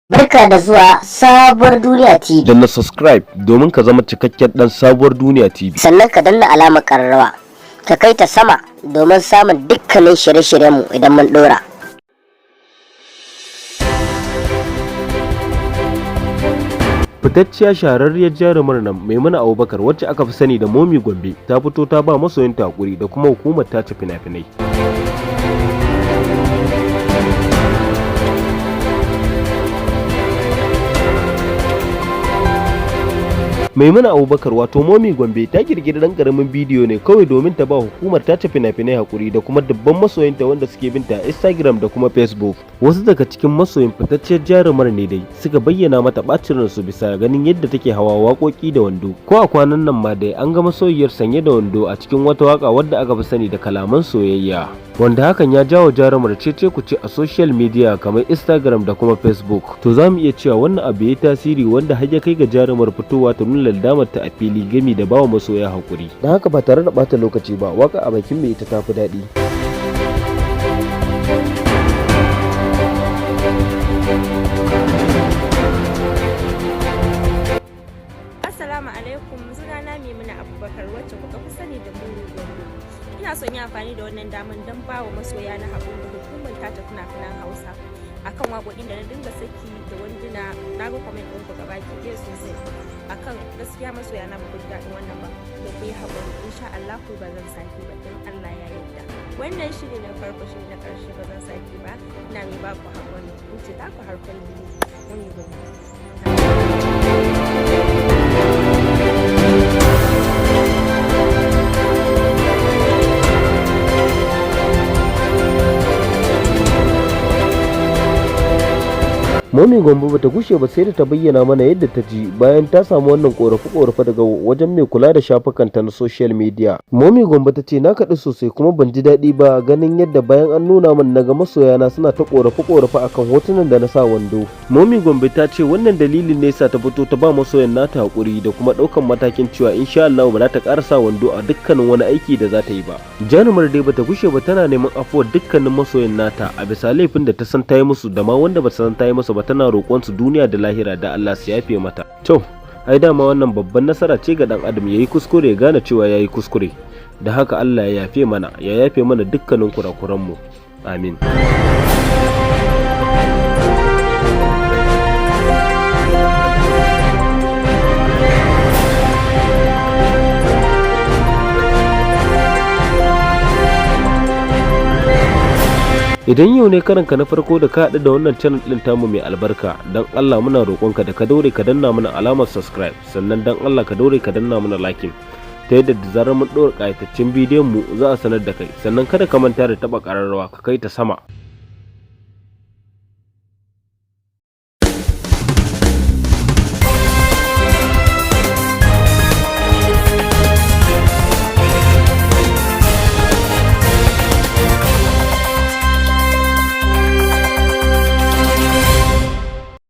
Barka da zuwa Sabuwar Duniya TV. Danna subscribe domin ka zama cikakken dan Sabuwar Duniya TV. Sannan ka danna alamar ƙararrawa. Ka kai ta sama domin samun dukkanin shirye-shiryenmu idan mun ɗora. Fitacciya shahararriyar jarumar nan Maimuna Abubakar, wacce aka fi sani da Momi Gombe, ta fito ta ba masoyinta hakuri da kuma hukumar tace fina-finai. Maimuna Abubakar, wato Momi Gombe, ta kirkiri dan karamin bidiyo ne kawai domin ta ba hukumar tace fina-finai hakuri da kuma dubban masoyinta wanda suke binta a Instagram da kuma Facebook. Wasu daga cikin masoyin fitacciyar jarumar ne dai suka bayyana mata bacin ransu bisa ganin yadda take hawa waƙoƙi da wando. Ko a kwanan nan ma dai an ga masoyiyar sanye da wando a cikin wata waka wadda aka fi sani da Kalaman Soyayya. Wanda hakan ya jawo jarumar cece kuce a social media kamar Instagram da kuma Facebook. To, za mu iya cewa wannan abu ya tasiri wanda har ya kai ga jarumar fitowa ta nuna ladamar ta a fili gami da bawa masoya hakuri. Don haka, ba tare da bata lokaci ba, waka a bakin mai ita tafi daɗi. Assalamu alaikum, sunana Maimuna Abubakar, wacce kuka fi sani da Momi Gombe. Ina son yi amfani da wannan daman don ba wa masoya na haƙuri da hukumar tace fina-finan Hausa akan waƙoƙin da na dinga saki da wanduna. Na ga comment ɗinku gabaki ɗaya sosai. Akan gaskiya, masoya na, ba ku ji daɗin wannan ba, da ku yi haƙuri. Insha Allah ba zan sake ba in Allah ya yarda. Wannan shiri na farko, shiri na ƙarshe, ba zan sake ba. Ina mai ba ku haƙuri. In ce ta ku har kullum, Momi Gombe. Momi Gombe bata gushe ba sai da ta bayyana mana yadda ta ji bayan ta samu wannan korafe-korafe daga wajen mai kula da shafukanta na social media. Momi Gombe ta ce, "Na kaɗu sosai kuma ban ji daɗi ba ganin yadda bayan an nuna min naga masoyana suna ta korafe-korafe akan hotunan da na sa wando." Momi Gombe ta ce wannan dalilin ne sa ta fito ta ba masoyan nata hakuri da kuma ɗaukan matakin cewa insha Allah ba za ta ƙara sa wando a dukkanin wani aiki da za ta yi ba. Jarumar dai bata gushe ba tana neman afuwar dukkanin masoyan nata a bisa laifin da ta san ta yi musu da ma wanda ba ta san ta yi musu ba. Tana roƙon su duniya da lahira da Allah su yafe mata. To, ai dama wannan babban nasara ce ga dan adam, yayi kuskure ya gane cewa yayi kuskure. Da haka Allah ya yafe mana, ya yafe mana dukkanin kurakuran mu. Amin. Idan yau ne karanka na farko da ka haɗu da wannan channel ɗin tamu mai albarka, don Allah muna roƙonka da ka daure ka danna mana alamar subscribe, sannan don Allah ka daure ka danna mana liking, ta yadda da zarar mun ɗora ƙayataccen bidiyon mu za a sanar da kai. Sannan kada ka manta da taɓa ƙararrawa ka kai ta sama.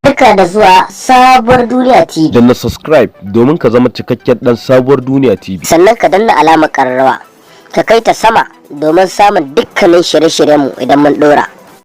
Barka da zuwa Sabuwar Duniya TV. Danna subscribe domin ka zama cikakken dan Sabuwar Duniya TV. Sannan ka danna alamar ƙararrawa. Ka kai ta sama domin samun dukkanin shirye-shiryenmu idan mun ɗora.